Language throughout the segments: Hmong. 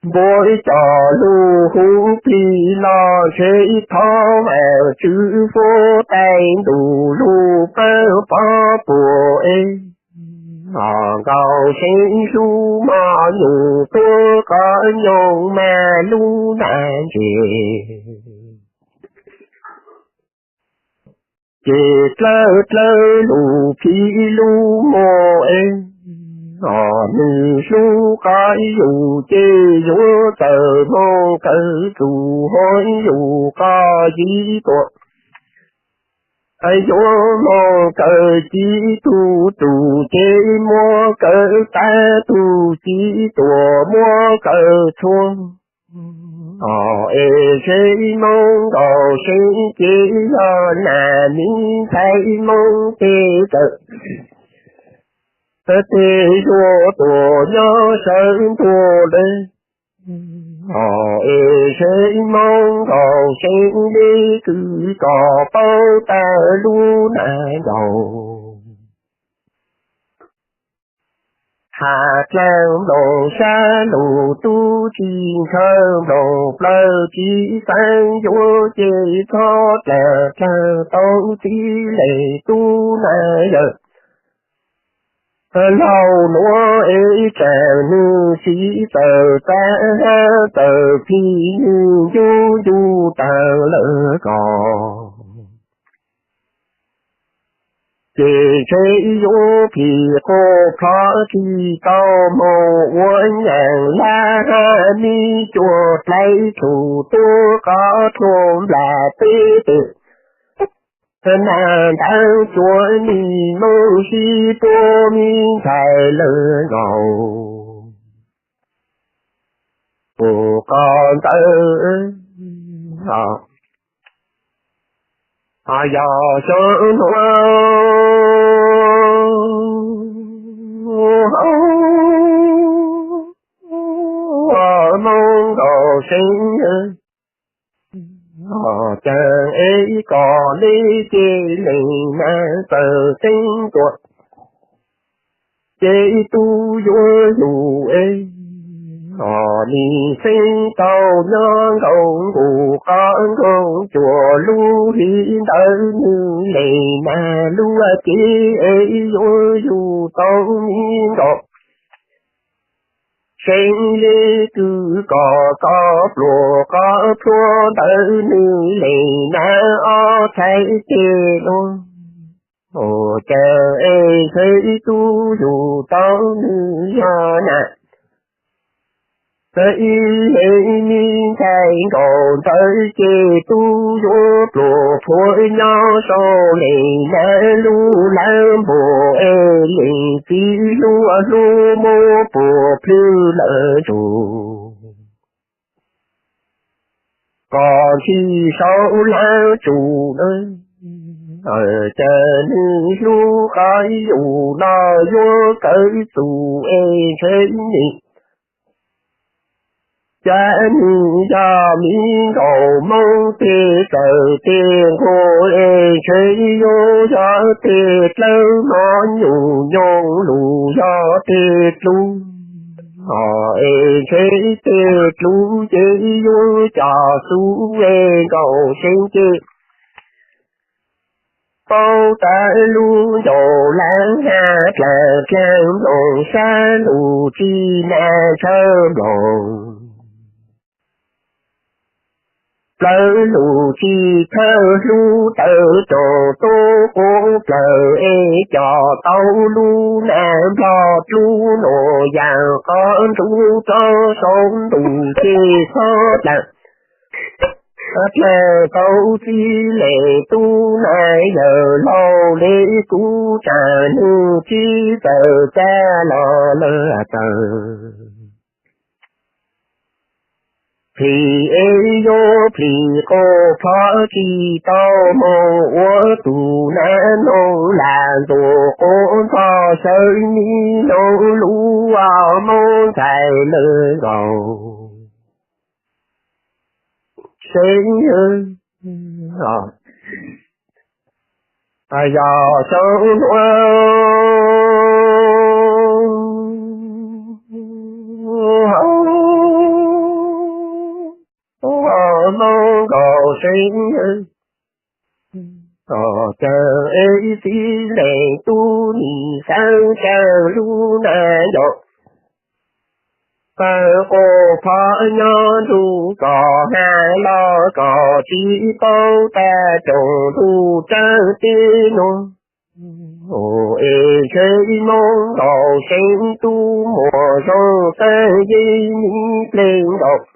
npuab cov lug hub plig los ntshe thov Vajtswv huab tais ntuj lug pab pov puas es, nkaus seeb hlub mos nyuj tuab qhov nyoog mas lub nag ntses. Ces dlawb dlawb lug phim lub muag es, nws hlub qhov yus ces yuav txawm moog kawg txug hov yus qhov yim tuam. Yuav moog kawg ci tug txug ces muab kawg tag tug ci tuam muab kawg txhua. Es ntshe moog nkaus seeb ces yog nag mi ntxhais moog tes kawm, tes yuav tuam nyob sawv ntua lawm. Es ntshe moog nkaus seeb li kws kom paub tag lub nag nkaus. Has dlaag nploos sab lug tub tsis ntshaw nploos plawg tsis xeeb yuav ces txhob dlaag dlaag tau txiv leeg tub nag yawm. Laug nuav es tsaam nwg tsis txawm txav hab txawm phim nwg ncu ncu taag lawm ko. Ces ntshe yuav phim quas plhov tsis tau moog ua nyaam lab hab mi cuag dlai tshum tuab qhov txhua nplas peb tes. Nag ntawd tsuav nim moog sib puab mi ntxhais lawm nkaus. Ua qhov ntawd yog xyoo nuav moog nkaus seeb, caag es kom le ces leej nag txawm teeb tuam. Ces tub yuav lug es, nim xeeb tau nyob nkaus nkaus qhov nkaus cuag lub hli ntawd nwg leej nag lub cev es yuav yug tau mi nkaus. Seeb le kws kom koj pluag qhov plhuav ntawd nwg leej nag ob txhais tes luag. Ua cas es ntshe tub yug tau nwg yog nag ib leeg mi ntxhais nkaus ntawd ces tub yuav pluag plhuav nyob sau leej nag lub lawv npua es leej txiv hlub hlub muab puag plhws lawm ntsug. Kom ntshis saum lawv tsum na, cas nwg hlub qhov yus no yuav kawg txug es ntshe nim cas nwg yog mi nkaus Moob tes txawm tes nquag es ntshe yuav yog tes dlawb mos nyuj nyoog lug yog tes dlub. Es ntshe tes dlub ces yuav coj xub es nkaus seeb ces paub tas lub ncauj lab hab dlaag dlaag nploos sab lug tsis nag ntshaw nploos. Plawv lug tsis thawj hlub tawm roog tub quav plawg es coj tau lub nag nplog dlub nuav yaam qhov nrug rov sau ntuj ces txhob dlaag dlaag tau txiv leej tub nag yawm laug le kuv tsaam nwg tsis txawj txav los lawm txawm plhis es yuav plhis quas plhov tsis tau moog ua tug nag noog lam ntuj quav ntxog xyaw mi noog lub ua Moob ntxhais lawm nkaus. Seeb yog xyoo nuav Hmoob nkaus seev, cov caw es txiv leej tub nim xeeb caw lub nag ncaus. Tawg quas phom nyob ntuj kom hais los kom tsis paub tag tsoom ntuj tsaab teb nuav. Es ntshe Hmoob nkaus seev tub muaj zoo tag yeej mi pleg nkaus.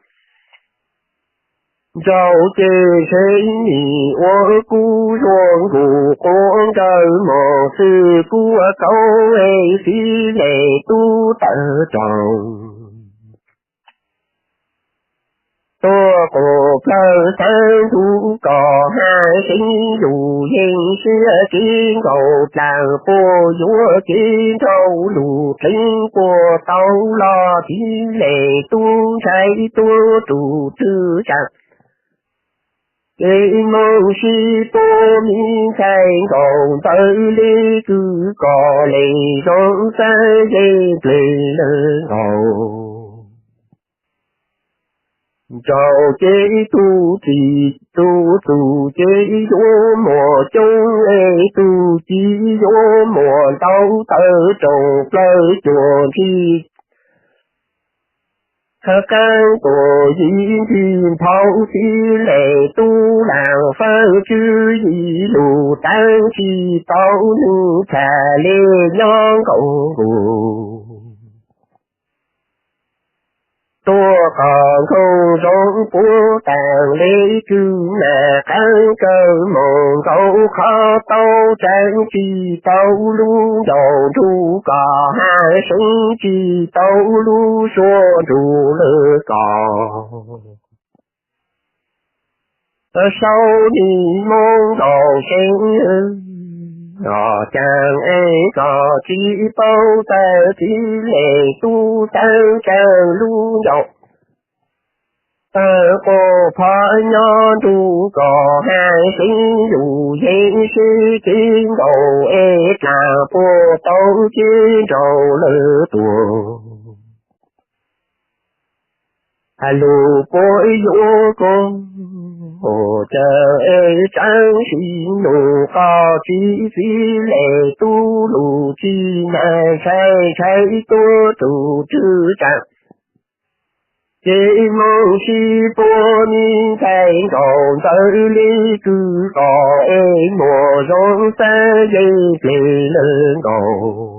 Nraug ces ntshe nim ua kub zuag nkuj quav nkawg mos xwb kuj ua kauv es txiv leej tub tawg rau. Tuaj quas plawg xeeb ntuj kom hais seev yus yeej siab kev nkaus dlaag puas yuav kev nraug lug dleev puas tau los txiv leej tub ntshai tuaj rus twg tsaam. Ces moog sib puab mi ntxhais nkaus ntawd le kws kom leej zoo xab yeej dleeg lawv nkaus. Nraug ces tug txim tug txum ces yuav muaj coob es tug ci yuav muaj ntau tawm rooj plawg cuag ntsis. Qeeb tuaj yim ntsis nphau txiv leej tub laam fawb tswv yim lug teeb tsis tau nws txhaj le nyob nkaus nkuj. Tuaj qhov nkoog zoo puab taag le kws mas qeeb kawg moog nkaus qhov tau tseeb tsis tau lub ncauj nrug kom hais seev tsis tau lub suab nrug lawv kom. Sau nim moo nkaus seev, caag es kom tsis paub txawg txiv leej tub xeeb tsaam lub ncauj. Tawg quas phom nyob nrug kom hais seev yus yeej sib kev nkaus es dlaag puas tau kev nraug lawv tuaj. Lug puab yuav koj, caag es tsaab sim nug qhov txiv txiv leej tub lug tsis nag ntshai ntshai tuaj rug rwg tsaam. Ces moog sib puab mi ntxhais nkaus ntawd le kws kom es muaj zoo xab yeej dleeg lawv nkaus.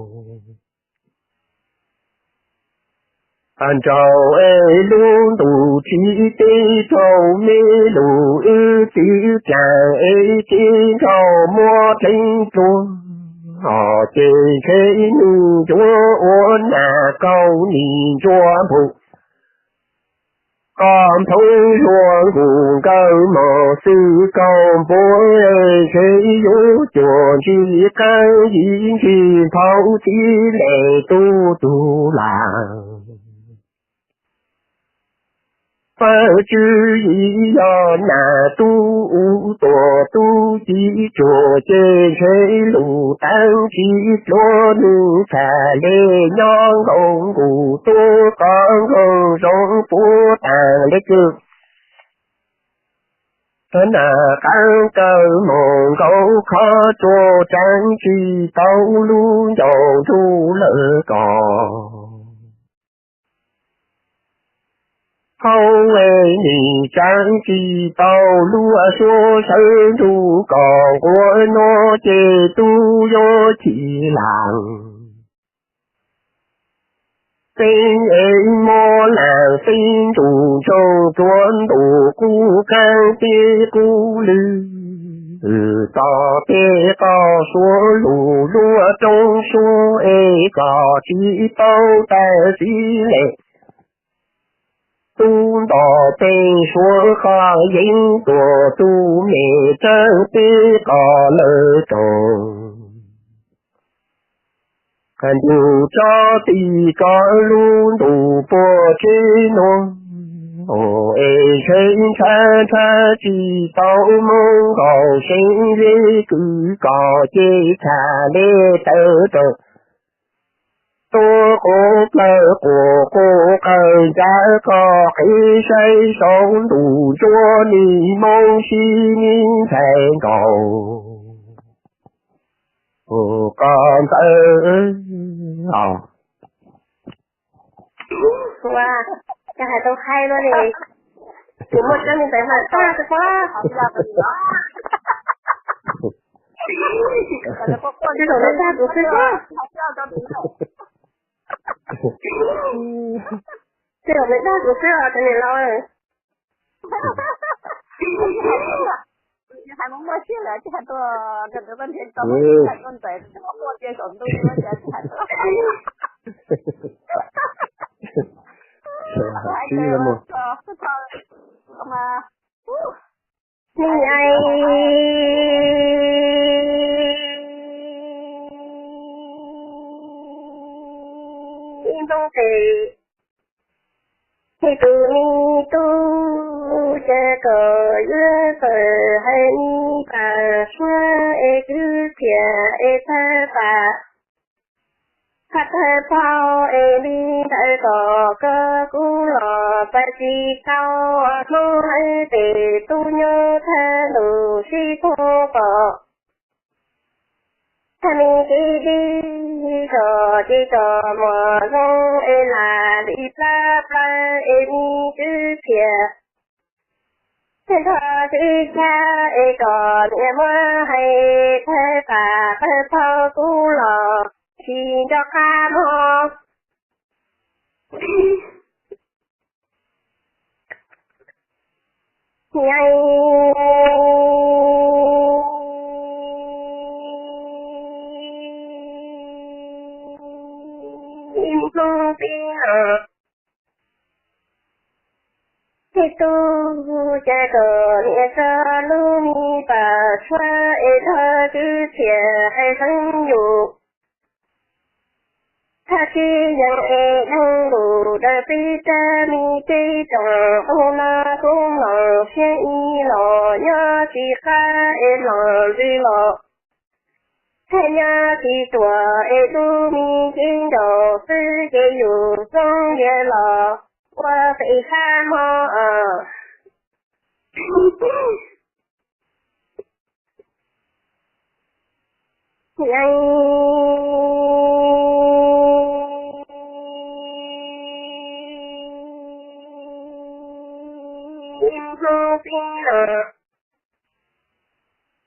Nraug es lub ntuj tsis teb raug me lug wb txiv dlaag es teb nraug muab dleev dluag, ces ntshe nwg yuav ua nas kaug nim ntsua npug. Koj nphoov zuag nkuj nkawg mos xwb kaug npua, ntshe yuav cuag ntsis qeeb yim ntsis nphau txiv leej tub tug lam. Fawb tswv yim yog nas tub u tuaj tub ci tsuag ces ntshe lug teeb tsis dluag nwg txhaj le nyob nkaus nkuj tuaj koj nkoog zoo puab taag le kws. Nas qeeb kawg moog nkaus qhov tsuag tsaab tsis tau lub ncauj nrug lawv kom. Hauv es nim tsaab tsis tau lub suab sawv nrug kom nquas nuav ces tub yuav chim laag. Teeb es muab laag teeb ntuj ntsoog tuav ntuj qub qeeb teb qub lwg, tom tej qoj suav lug luaj roob suab es kom tsis paub tag txiv leej tub nto tej suav qhov yeeb tuaj tug me tsaab teb qoj lawv roog. Ntuj tso tis koj lub ntuj puag tsev nuav, es ntshe ntshaw ntshaw tsis tau moog nkaus seev le kws kom ces txhaj le tawm rau. Tuaj qub plawg quas qub qawg ncav koj qhib saib saum ntuj ntsuab nig Hmoob sib nig ntxhais nkaus koj ntxawg os. Ua, koj hais tau hais luaj li. Kuv muaj cov me ntawd mas txog tsis tau. Tej zaum neb dag kuv xwb. Tej zaum neb dag kuv xwb os cov niam laus. Hais muaj muaj siab lawm tsis hais tuaj, nkawd nkawd koj nrhiav tau muaj siab hais tuaj ntxawm tsis muaj tias saum ntuj muaj tias tsis hais tuaj. Hais tias mas, me nyuam, ib nplooj tes, es tus me tub, cas kom yuav txawm hais me pam suab es kwv txhiaj es thawj pam, thawj thawj phau es li ntawd kom koj kuj los pab tsis tau, Hmoob hais tias tub nyuj thawj ntuj sib thooj kom thaj me kev dib, tsom ces tsom mos zoo es lam li plab plawg es me kwv txhiaj, nrog tib tshab es kom niam muab hais thawj pam thawj phau kuj los tsis nco qab mog. Niam, ib hnub tib no, tej tub, cas kom niam tso lub me pam suab es nrog kwv txhiaj hais xeeb yus. Thaj sib yees es yeej lus daws peb rab me teb roos, hnub no kuv mloog siab ib los nyob tsis qab es los ntxwv los, thaj nyob tsis ruam es lub me cev nkaus xwb ces yus xoob ntiag los ua pem sab hmo. Ib hnub tib no,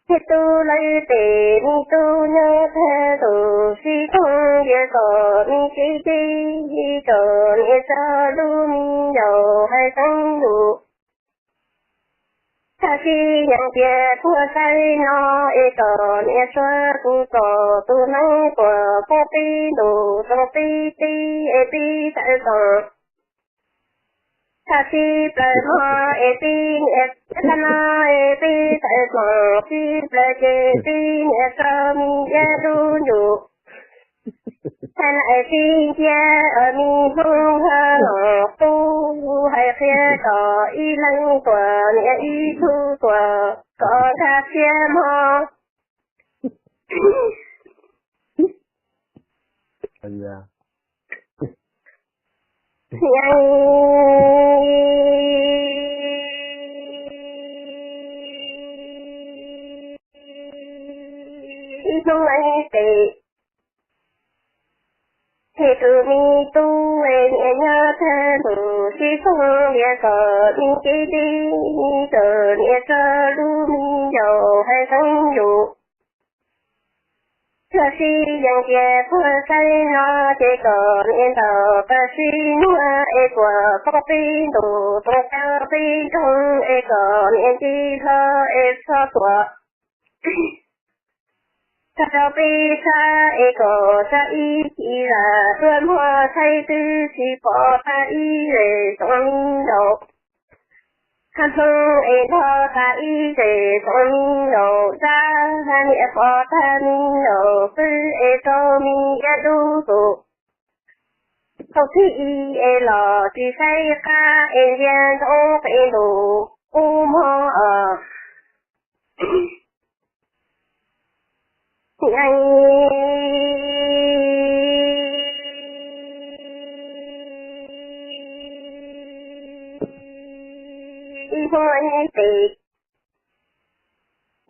tej tub lawv tes me tub nyuj thawj ntuj sib thooj ntiag kom me kev dib, kom niam tso lub me yaus hais xeeb yus. Thaj sib yees tias puag saib no es kom niam suav kuv txog tus neeb puag poob peb ntus roos peb teb es peb tawm txoom. Thaj sib plaws hmo es peb niam, thaj no es peb tawm txoom sib plaws ces peb niam tso me iab dub nyuj. Thaj no es sib nciab me Hmoob nrog los qub, hais qhia kom ib leeg tuag niam ib tug tuag kom nkag siab hmo. Ib hnub lawv tes, ces tus me tub es niam nyob thawj ntuj sib thooj ntiag kom me kev dib, kom niam tso lub me yaus hais xeeb yus. Thaj sib yees tias puag saib no ces kom niam ntaus paj sib nuav es puag poob peb ntus roos rau peb nroog es kom niam nce hlo es txhob tuam. Txog rau peb sab es kom tsa ib chim zam tuaj muag saib twb tsis pom tag ib zes tsoom me nraud. Hab Hmoob es nrog tag ib zes tsoom me nraud zab, hab niam pom tag me nraud xwb es rau me iab dub tus. Thaum thib ib es los tsis saib qab es ntsia ntsoov qe ntus qub mog.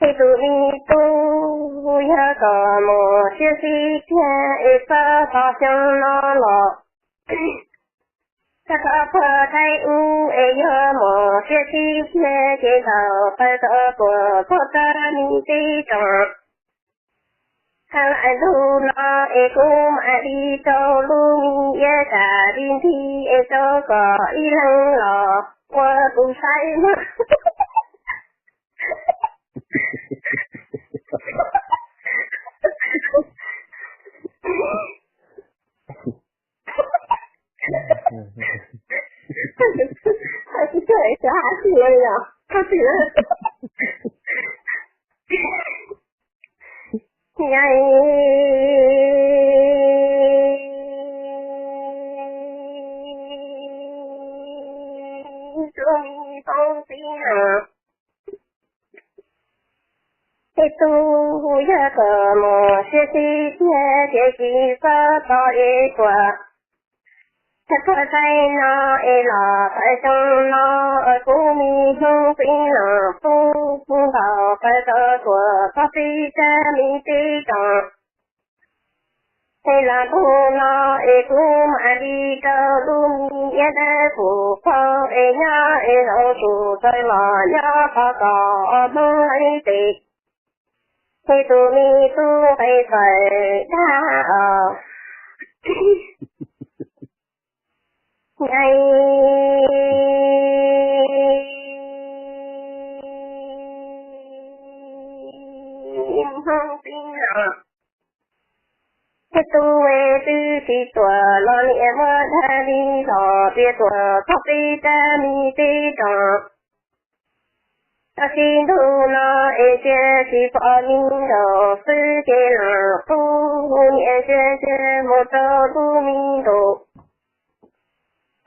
Ib tug me tub yog kom mus siab xib tiag es txog tog xyoo no los, txog tog puag thaib ub es yog mus siab xib tiag ces ntaus taw txog tuam txog tag me teb tsoom. Hab lais ntug no es kuv mam li rau lub me iab tas li nti es rau kom ib leeg los ua kuv saib mog. Tsis tau xav hais li os, tau tsis Tej tug yog kom mus siab xib tiag ces tsis txhob tos es tuam. Tag puag thaib no es los thaum xyoo no, kuv me Hmoob txiv Nom Pub ntaus taw txog tuam txog peb tag me teb tsoom. Tej los ntug no es kuv mam li rau lub me iab dawb pum qhov es nyob es zaum tsum tawm los nyob qhov kom ob Hmoob lawv tes. Tej tus me tub nqe txawm dag os. Nqe Hmoob txiv Nom, tej tug twb tsis tuam los niam muab dag li los tias tuam txog peb tag me teb tsoom. Tag kis ntuj no es cia tsis pom me nraum xwb ces Nom Pub niam ntsia ntsia mus rau lub me nraum.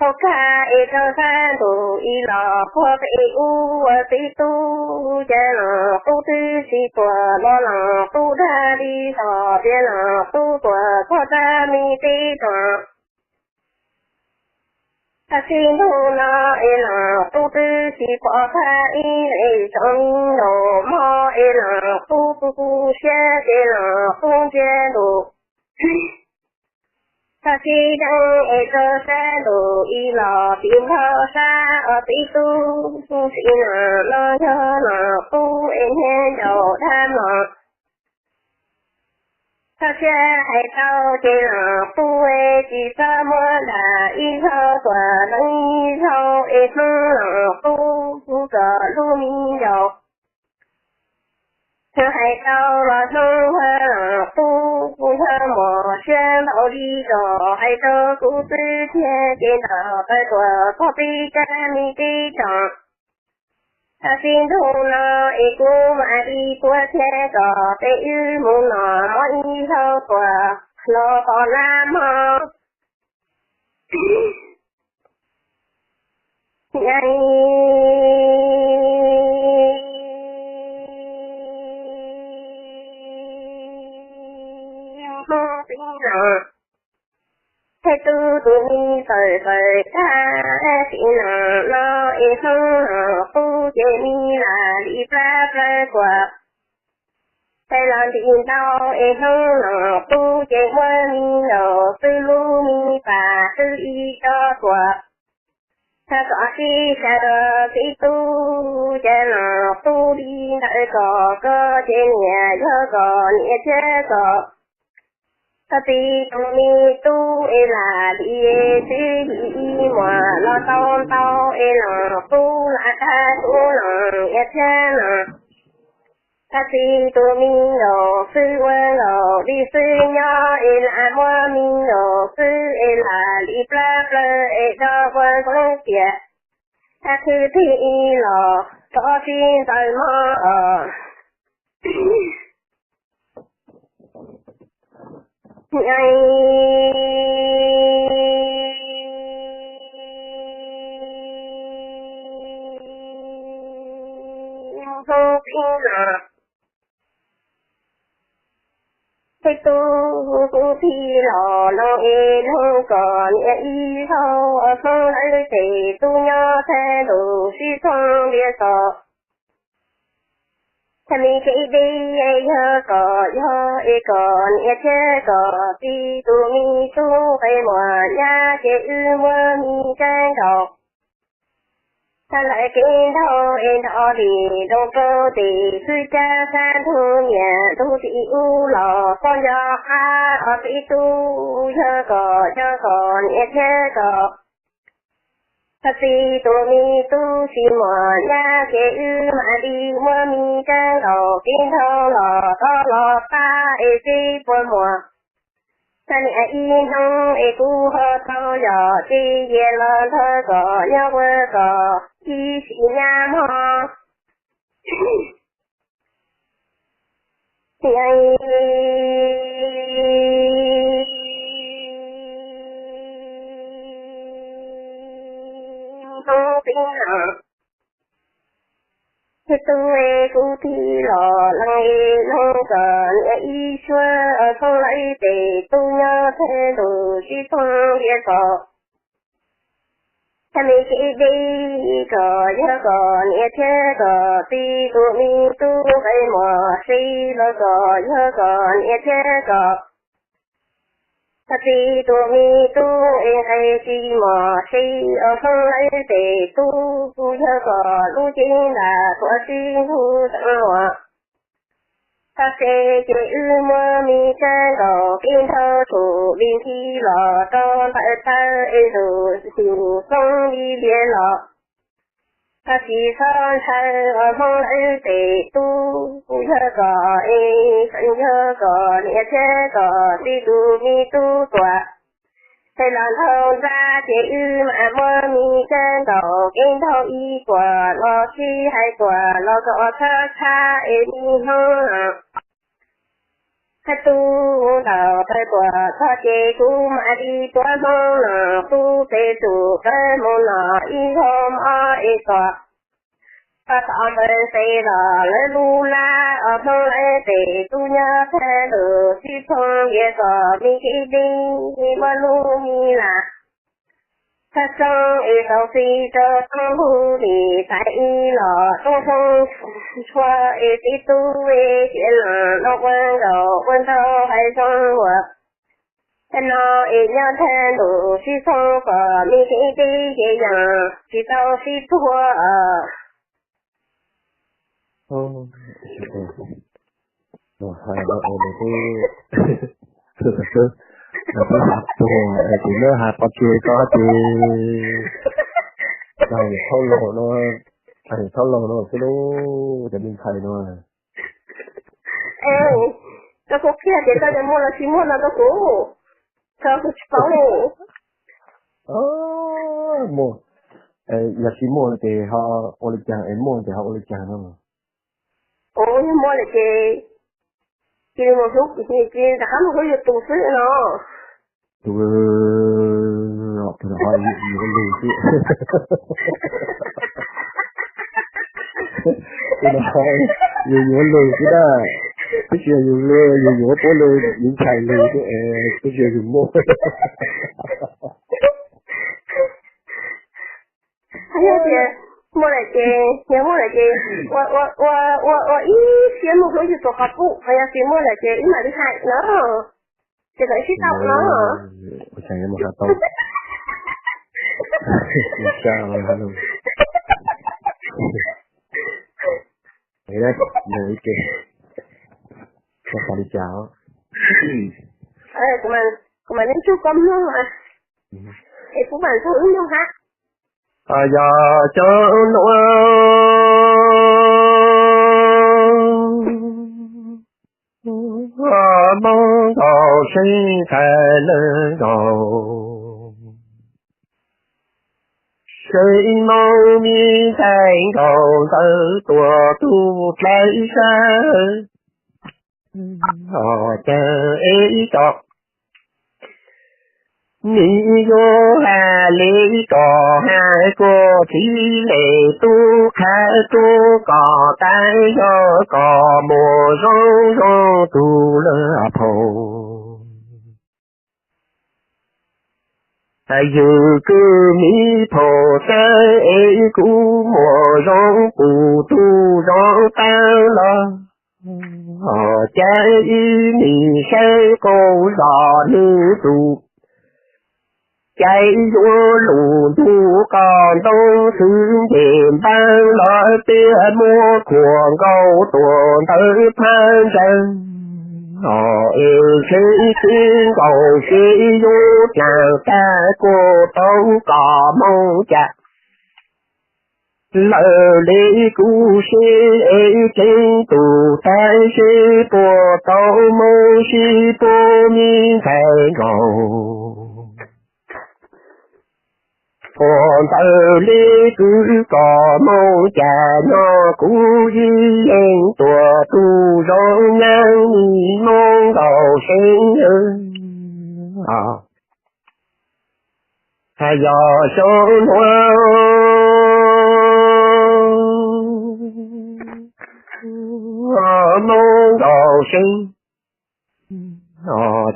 Hauv kag es rau sab nraum ib los puag pem ub ua txiv tub, ces Nom Pub twb tsis tuam los Nom Pub dag li los tias Nom Pub tuam txog tag me teb tsoom. Tag kis ntuj no es Nom Pub twb tsis pom tag ib leeg tsoom me nraum mog es Nom Pub kuj siab ces Nom Pub ntsia nraum. Tag kis deev es rau sab nraum ib los tim npog sab os txiv tub, sim no no yog Nom Pub es niag nraum dab mog. Txoj sia hais tau ces Nom Pub tsis txhob muab dag ib zaug tuam leej ib zaug es Hmoob Nom Pub kom lub me nraum. Hais tau los Hmoob Nom Pub yog mus siab ntau li los hais rau kuv xwb tiag ces ntaus taw tuam txog peb tag me teb tsoom. Tag kis ntuj no es kuv mam li tuaj thiab kom peb wb mus noj mov ib zaug tuam los tom nab mog. Hmoob txiv Nom, tej tug tus me txawm txawm tag sim no no es Hmoob Nom Pub ces me lam li plab plawg tuam. Peb los ntim ntau es Hmoob Nom Pub ces muab me nraum xwb lub me pas xwb li tso tuam. Txhob kom sib xyaw rau txiv tub, ces Nom Pub li ntawd kom koj ces niam yog kom niam thiab kom txiv tus me tub es lam li xwb li muam los tau ntau es Nom Pub lam tag tub Nom niam thiab Nom txiv tus me nraum xwb ua nkaus li xwb nyob es lam muab me nraum xwb es lam li plab plawg es rau ua zoo tias tag khwv thij ib los rov sib ntxaws mog os. Hmoob txiv Nom, tej tug kuv thij los no es noog kom niam ib zaug, Hmoob lawv tes tub nyob thaij ntuj sib txoog lias txos. Tag me kev deb es yog kom yog es kom niam thiab kom txiv tus me tub nqe muag nyab ces wb muab me tseeb nkaus. Tag lawm kev ntaug es nrov li zoo rau tes xwb cab sab ntug niam ntug txiv ub los poj nco qab os txiv tub yog kom yog kom niam thiab kom txiv tus me tub tsis muaj nyab ces wb mam li muab me tseeb nkaus kev ntaug los rov los qab es tsis puas muaj. Tag niam ib hnub es kuv ho tau yog tsis yias los nrog kom nyob ua kom ib sim nyab mog. Hnub tib no, tub es kuv tig los lees es noog kom niam ib suab, txhob lawv tes tub nyob thawj lus sib thooj lias txog. Tag me kev deb kom yog kom niam thiab kom txiv tus me tub nqe muag si los kom yog kom niam thiab kom txiv tus me tub es nqe tsis muaj si os hlob lawv tes tub yog kom lub cev ntas tuav sib ntug teev luam. Tag se ces wb muab me tseeb nkaus kev ntaug tsum li nthi los rau ntawm taw es ntug xyum xoob li lias los. Tag sis txhob ntshaw os hlob lawv tes tub yog kom es yog kom niam thiab kom txiv tus me tub tuam. Ces los ntaug ntxa ces wb mam muab me tseeb nkaus kev ntaug ib puas los sib hais tuam los kom txhob txhab es me hnub no hais tub ntaus tawg tuam txog ces kuv mam li tuav hmoob no tub pem tsum kawg mus no ib zaug mob es kom txog tom npawg Npes los lawv lub lab os hmoob lawv pem tub nyob thawj lus sib thooj lias kom me kev deb muab lub me lam tag soob es tau txiv rau toob lub lim tais ib los toob hmoob tshua es txiv tub es tias los no ua nkaus ua nraug hais zoo uas tag no es nyob thawj lus sib thooj kom me kev deb ces yeej tsis tau sib tuag. Hais no es nws twb, nws twb hais tuag ces nws hais pov tseg tso ces, hais thaub laug no, hais thaub laug no xwb lauj cov me ntxhais no. Koj kuj qhia tias koj yuav muaj los tsis muaj no rau kuv, txhob kuv tsis paub li. Muaj, yog tsis muaj ces ho ua li cas, es muaj ces ho ua li cas no? Ua yog muaj lawm ces cia li mus hlub, cia li rov qab mus hlub yus tus xwb no. Tus, tus no ho yuav lug xwb. Tus no yus yuav lug xwb na. Twb tsis yog yus lug, yus yuav puab lug, yus ntshai lug xwb, twb tsis yog yus muaj. Yog tias muaj lawm ces, yog muaj lawm ces ua, ua, ua, ua ib siab mus hlub yus tus qhov pub, yog tsis muaj lawm ces wb mam li hais no. Ces kom wb sib tau no. Ua cas yuav mus hais tau. Nug ib ke, koj xav li cas? Kuv mam li ntsug koj mloog, es kuv mam ntsug wb mloog hab. Yog cov nuav Hmoob nkaus seb ntxhais lawv nkaus, seb Hmoob me ntxhais nkaus ntawd tuav tug dlawb sab. Os, cas es ib co, nim yuav has li ko has kuas txiv le tub qhav tub kom tab yog kom mus zoo zoo tug lawm phauj. Yus kwv miv phauj sab es kuv muaj zoo puv tug zoo tag los Cav ib nim saib qaug zog nws tus caiv yuav lus ntuj qos ntoo xwb nce npab los tias muaj khuam nkaus tuam ntawd phab ntsaws. Es seb tib nkaus seb yuav dlaag tag kuj tau kom moog cas. Lawv le kuv seb es tseeb tus tag seb puas tau moog sib puab mi ntxhais nkaus. Ua ntawd le kuv kom moog cas nyob kuv ib leeg tuam tug zoo nyaab nim moog nkaus seeb. Yog xyoo nuav moog nkaus seeb,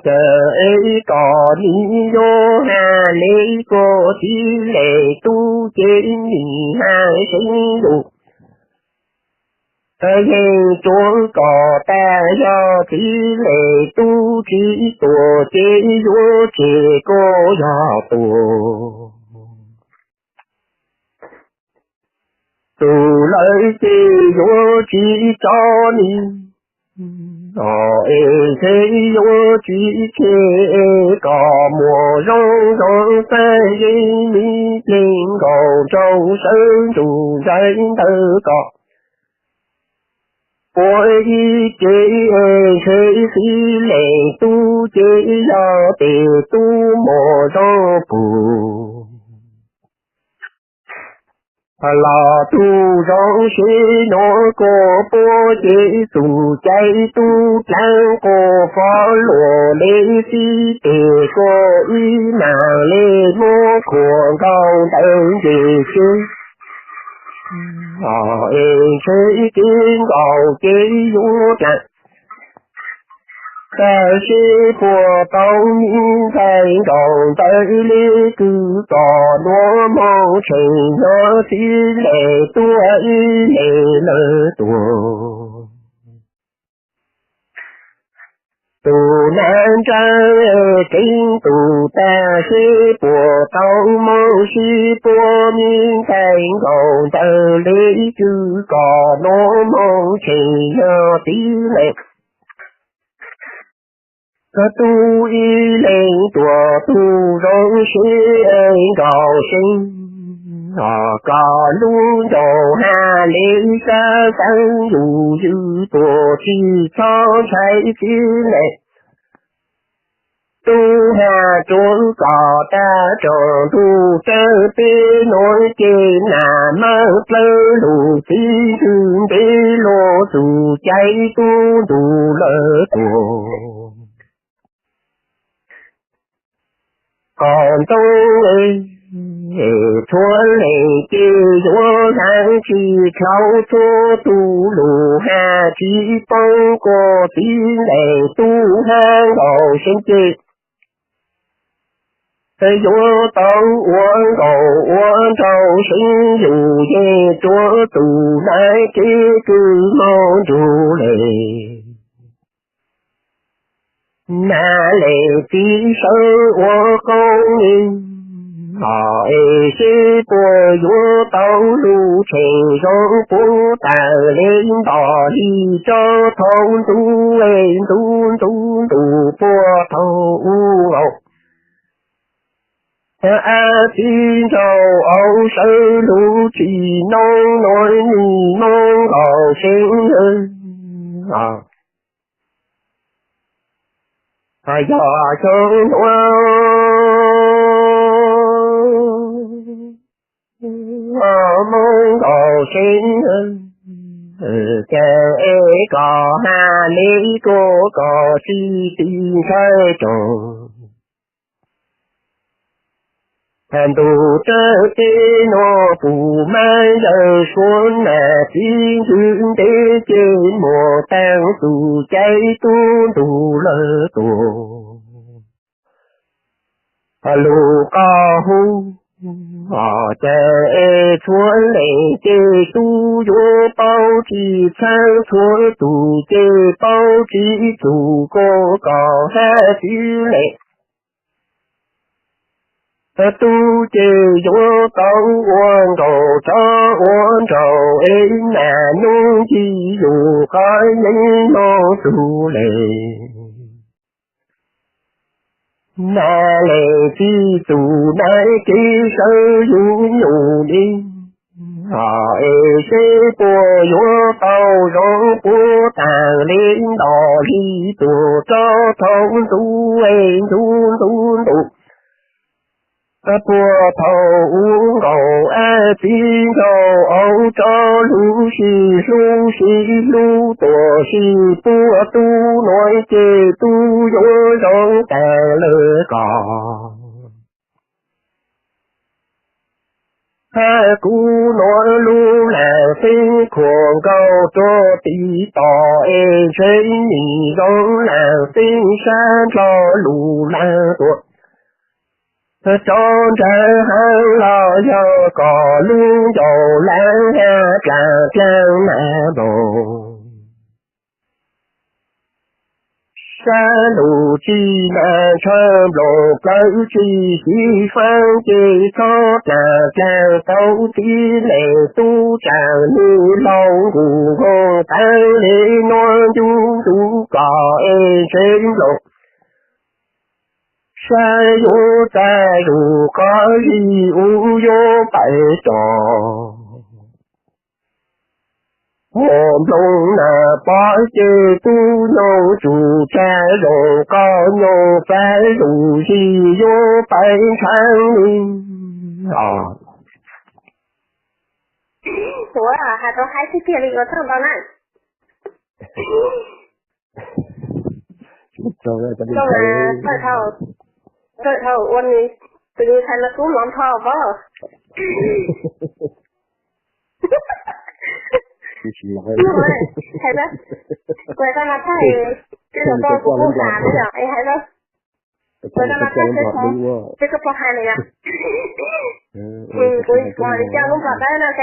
caw es kom nim yuav has le kuv txiv leej tub ces nim has seeb lug. Yeej tsuav kom tag yog txiv leej tub tsis tuam ces yuav tseg kuj yog tuag. Tug lawm ces yuav tsis tso ni. Es ntshe yuav tsis tseg kom muaj zoo zoo tag yeej mi plig nkaus nraug sawv ntsug ntxhais ntawd kom ua ib ce. Ntshe txiv leej tub ces yog tes tub muaj zoo pug. Los tug zoo seb nuav kuj puab ces txug caiv tub dlaag kuj fob luag le txib tes kuj ib maam le muab khuam nkaus ntawd nce seb. Es ntshe tib nkaus ces yuav dlaag tag seb puas tau mi ntxhais nkaus ntawd le kws kom nuav moog tseem nyob txiv leej tub ib leeg lawv tuag. Tug nab ntsawg tseeb tug tag seb puas tau moog sib puab mi ntxhais nkaus ntawd le kws kom nuav moog tseem nyob txiv leej tub ib leeg tuam tug zoo seb nkaus seeb. Kom lub ncaus has le sab xeeb yus ywj tuam tsis txhob ntshai txiv leej tub has tsuav kom tag tsaus ntuj tsawg peb nuav ces nam maj plawg lug txiv ntswg ntev luag txug caiv tub ntug lawv tuag. Kom ntoo txhua leej ces yuav hlaav tsis dlhau txhua tug lug has tsis poob kuas txiv leej tub has nkaus seeb ces yuav tau ua nkaus ua nraug seeb yus yeej tsuav tug nab kev kws moog nrug le. Nab leej txiv sawv ua qoob ne, es seb puas yuav tau lug tsheej zoo puv tawm le nto hli tso thaum ntuj ntuj ntuj ntuj puag thaum u nkaus. Ab txiv nraug au sawv lug tsis noob nuav nim moog nkaus seeb. Yog xyoo nuav moog nkaus seeb, caw es kom has le kuv kom txi ti ntshai raug. Ntuj tsawg teb nuav pum mab yawg suav nam txiv ntswg ntev ces muaj taag txug caiv tub ntug lawv tuag. Lug qos hu Os, cas es txhua leej ces tub yuav paub tsis txheeb, txhua tus ces paub tsis txug, kuv kom hab txiv leej tub ces yuav tau ua nkaus tso ua nraug es nas nub yim yus qhov yeeb mob tug le. Nas leej txiv txug nas kev sawv yus nyuj li. Os, es seb puas yuav tau zoo puas taag le nto li tuag tsob thaub ntxuv es ntxuv ntxuv ntuj. Puag thaum ub nkaus ab txiv nraug aub tso lug sib hlub sib hlub tuag sib puag tub nuav ces tub yuav zoo taag lawm koj. Hab kuv nuav lub laag xeeb khuam nkaus rua tim tod es ntshe nim zoo laag xeeb sab nrho lug laag tuaj. Rov nrawg heev los yog kom lub ncauj laag hab dlaag dlaag mas npaum. Sab lug tsis mas ntshaw nplooj plawv tsis xyiv faab ces txhob dlaag dlaag tau txiv leej tub tsaam nwg laug nkuj nkoog tawv le nuav ncu ncu kom es ntshe nplooj sab yuav txag zug qhov zig ub yuav pais tso. Ua nplooj na pov ces tub nyoog tsug tsav zoo koj nyoog txag zug zig yuav pais ntshaw li. Ua has tau haib tiag tiag li ua txog ntau na. Txawj dhau, txawj dhau ua nws, tus nws txhais no kub hloov nrho pob. Hais, kuv hais koj no thaij, koj kuj tham na yom, es hais, kuv hais koj no thaij seb koj puas hais na yom. Kuv, kuv hais li coj lub nplog dawb no, ok.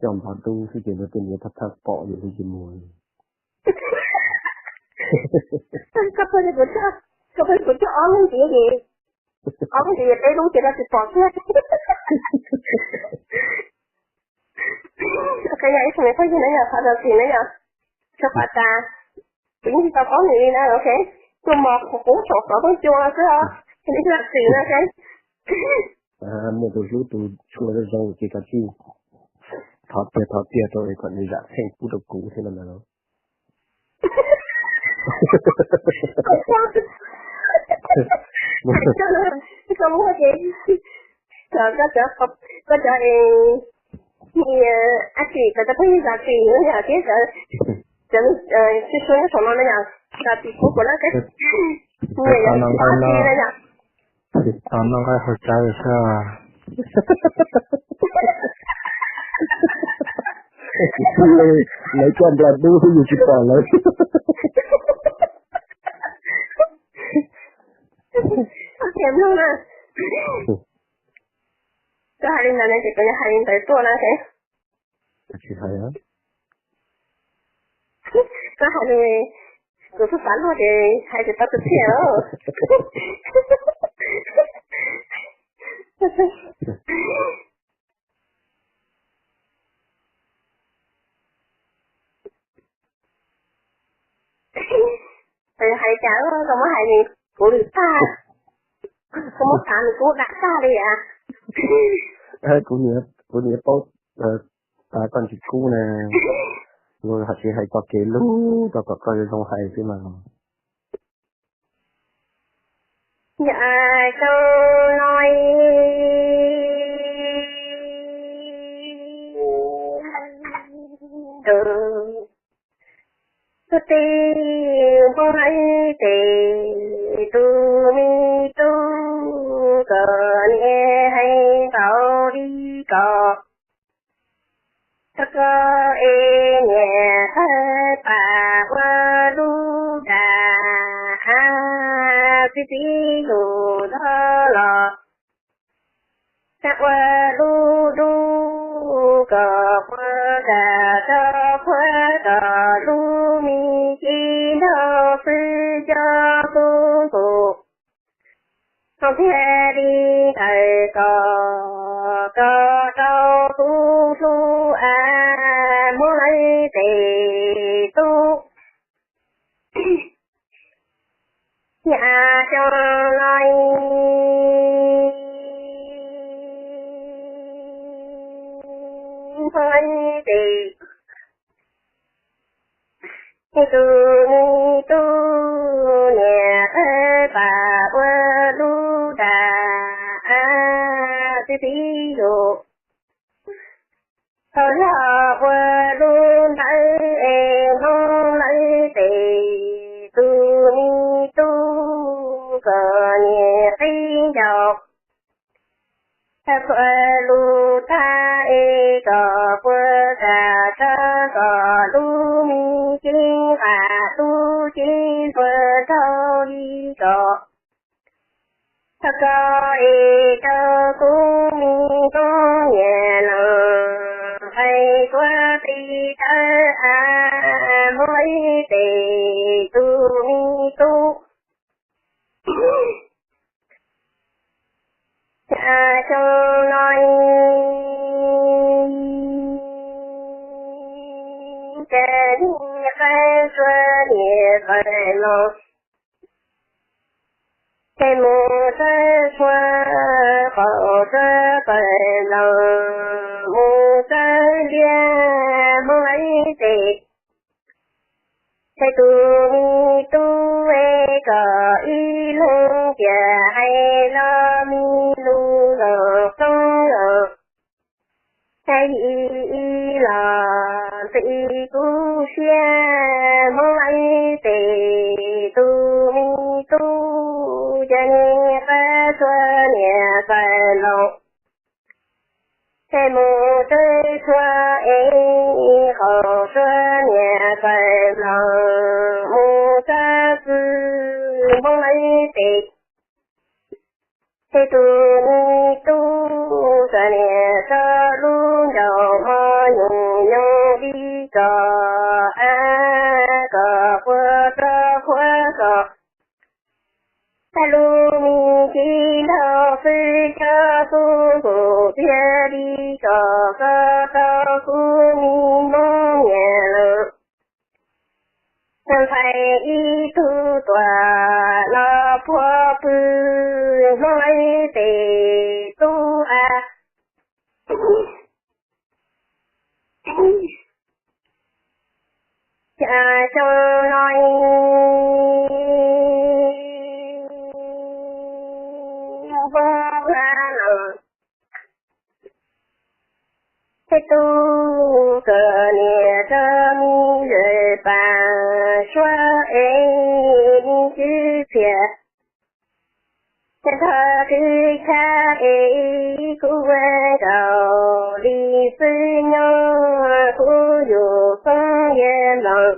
Coj npog dub xwb ces luag tej niam thaj thaj pom yus li ces mus. Koj pheej kuv coj, koj pheej kuv coj ob lub ntxiv ces, ob lub ntxiv ces peb lub ces koj tsis pom thiab. Ok, yog ib tsoom niam phooj ywg na yom, thov zam txim na yom, rau qhov tas kuv yeej tsis tau paub nws li na, ok, tuaj mos qub saum xov tooj cua xwb os, thov zam txim na, ok. Muaj tus hlub tus tshua zoo zoo ces kav tsij thov tiag thov tiag rau es kom nws zam txheej pub rau kuv thiab no na. Koj lub ces, koj cov, koj cov es, ab tsi, cov phooj ywg zam txim na yom, thiab cov, cov tsis sua nyob saum no na yom, zam txim pub kuv na, niam yog tsis ob tsi na yom. Tom no nqaij haus cawv xwb. Lawv coj nplos dub xwb yus tsis pom lawv. Koj hais li ntawd ces kuv yuav hais li ntawd tuaj na. Tsis hais. Koj hais li, kuv xav xav luag ces hais tsis tau tus txiaj. Hais cas koj muab hais li kuv lwm tag, koj muab xav li kuv dam tag li as. Kuv niam paub tas koj tsis kub na, luag hais tsis hais txoj kev lub rau kom koj zoo hais xwb mas. Yog koj no tus tij Hmoob Laij tes tus me tub kom nim Koj es niam tawg pam ua lub dag, txiv txiv yus ntog los, ua lub dub kom puas kam tso puag kom lub me ci nrog xwb cov tub ntus. Thiaj li ntawd kom, kom rau tub hlub a, Hmoob Lawv Tes tub. Yam xyoo no Hmoob Lawv Tes, tus me tub niam tawg pam ua lub dag, txiv txiv yus tau los ua lub ntawd es Hmoob Lawv Tes, tus me tub kom niam qhib ncaus. Thaum khuav lus tag es kom puas kam tso kom lub me ci nqa lub ci npua rau li kom, thaum koj es rau kuv me Hmoob niam los nqaij tuaj ti tawb a, Hmoob Lawv Tes, tus me tub. Yam xyoo no cas niag qab suab niam txawm los, ces mus txawb suab qaum suab txawm los, mus txawb liab Hmoob Lawv Tes. Ces tus me tub es kom ib leeg tias hais los me lus los xoob los, hais ib los ntxim kuv siab Hmoob Lawv Tes, tus me tub, ces niag qab suab niam txawm los, ces mus txawb suab es qaum suab niam txawm los, mus txawb xwb Hmoob Lawv Tes. Ces tus me tub txawm niam tso lub ncaus mos nyoos nyoos li kom a, kom puas tso puag kom tag lub me ci nrog xwb cov xub nqus thiaj li kom tso tau kuv me Hmoob niam los. Ntxhais ib tug tuam los puag pw Hmoob Lawv Tes tub a. Cas xyoo no Hmoob Lawv Tes tub kom niam tso me lawm pas suab es me tswv txiaj, ces txhob twb tshab es kuv ua nkaus li xwb nyob kuv yus xoob liab los.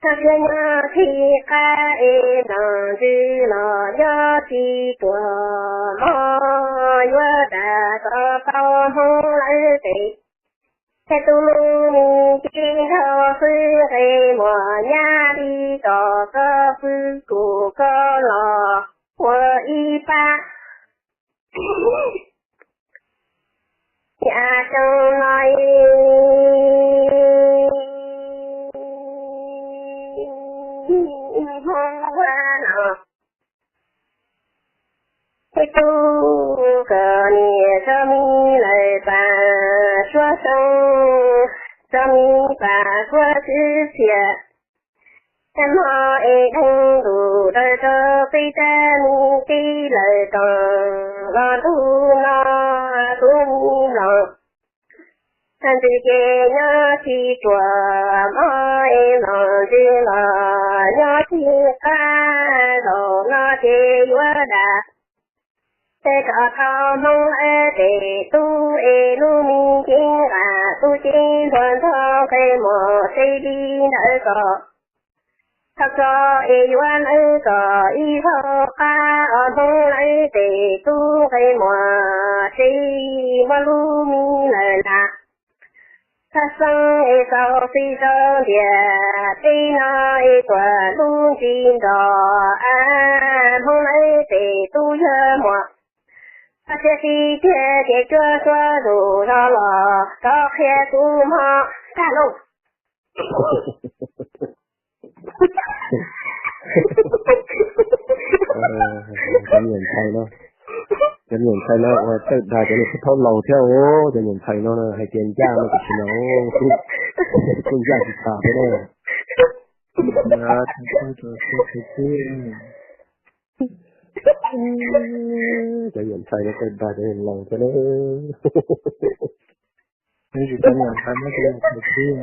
Txhob txwm nyob tsis qab es los ntsws los nyob tsis puas mov, yuav dag kom tau Hmoob Lawv Tes. Ces tus me ci nrog xwb nqe muag nyab li kom koj xwb kuv koj los ua ib pab. Yam xyoo no Hmoob Vaj no, tej tub kom niam tso me lawm pas suab xyoo, tso me pas suab tswv txiaj. Tag hmo es deev ntuj daws rau peb tag me tij lawm toom los ntuj no kuv me los. Tag ntxwv ces nyob tsis ruam mog es los ntxwv los nyob tsis qab, zaum no ces yuav dag Tej koj thov Hmoob lawv tes tub es lub me cev nqa tub cev ntuag nrog nqe muag seb li ntawd kom txhob txog es yuav lawv kom ib zaug qab os Hmoob lawv tes tub nqe muag seb muab lub me lawm lam txhaj xeeb es txaus txij rau ntiag teb no es tuam lub ntsig nrog a Hmoob lawv tes tub yawg muag. Txhob siab qhib tiag ces cuab suab zus zog los rov qhia kuv mog tag lauj. Cov niam ntxhais no, cov niam ntxhais no uas txawj dag cov niag pub thaub laus thiab os. Cov niam ntxhais no hais tias ncaj no tam sim no kuj ncaj tsis tas thiab na. Cov niam ntxhais no txawj dag cov niag laus thiab na. Tsis tau niam ntxhais muab cov niam ntxhais txib,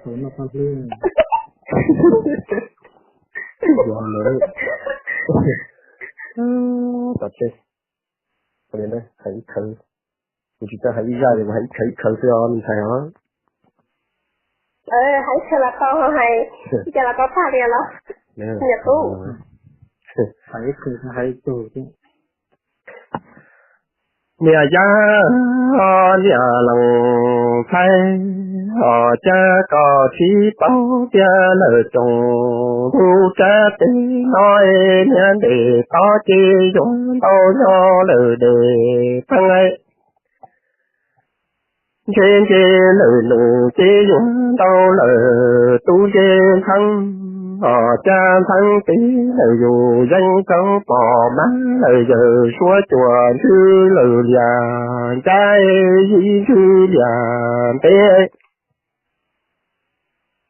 tau noj paj hlwb. Yog lawm. Tom tsev, hais ib khawv, kuv tsis txawj hais ib zaj li, kuv hais ib khawv ib khawv xwb os me ntxhais os. Hais ib khawv los tau, hais ib co los tau tag li los? Niam tub, hais ib khawv hais ib tug thiab. Niam yab, niam lees ntxhais, os cas koj tsis paub tias lawm tsoom ntuj tsab tes no es niam ntes tod ces yuav ntau nyob lawm deb pheej. Ntse ntse lawm nus ces yuav ntau lawm tub ntse ntxheev, os cas ntxheev tes lawm yus yeej txeev pom mas lawm yawg suab cuam ntswg lawm lias ncaj yib ntswg lias ntev.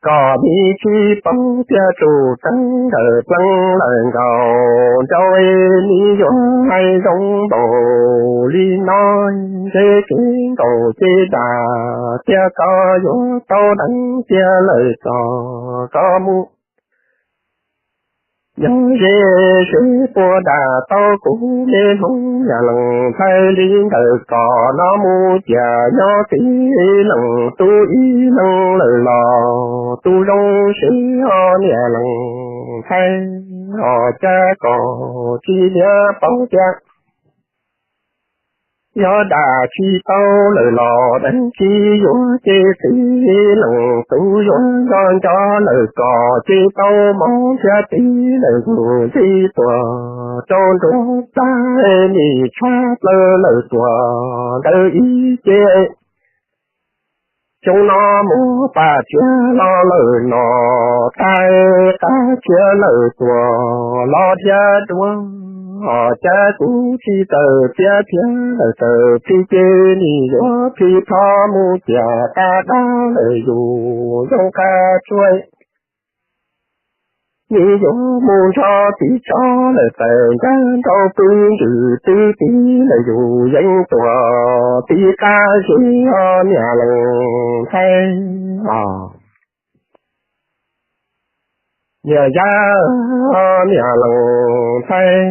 Koj mi tsis paub tias tsum tseeb ntawm pleev lawm nkaus nraug, mi yuav hais zoo npaum li no, ntshe kev nkaus ces dag tias koj yuav tau deev tiag lawm txog koj mus. Nyob ze seb puas dag tau kuv me hmoob niam lees ntxhais li ntawm koj no mus cia nyob tib leeg tub ib leeg lawm los tub zoo seb ho niam lees ntxhais, os cas koj tsis niam paub tias yog dag tsis tau lawm los deev tsis yuav ces tib leeg tub yuav nco nco lawm koj ces tau mov nrhiav tib leeg ntxig tuag rau nruab plab nim tshab plaws lawm tuag ntawd ib ce. Xyoo no muab pam txiav los lawm no, tag qab txiav lawm tuag los dhia dua, os cas kuv tsis txawj txiav txiav lawm txawj plig ces nim yuav plig plho mus cia tag dag lawm yus zoo qab tsuag. Nim yuav mus nrog txiv tsov lawm txawm ncaj nraug pw ntsws twb tib lawm yus yeej tuag tib qab zib os niam lees ntxhais os. Niam yab, niam lees ntxhais,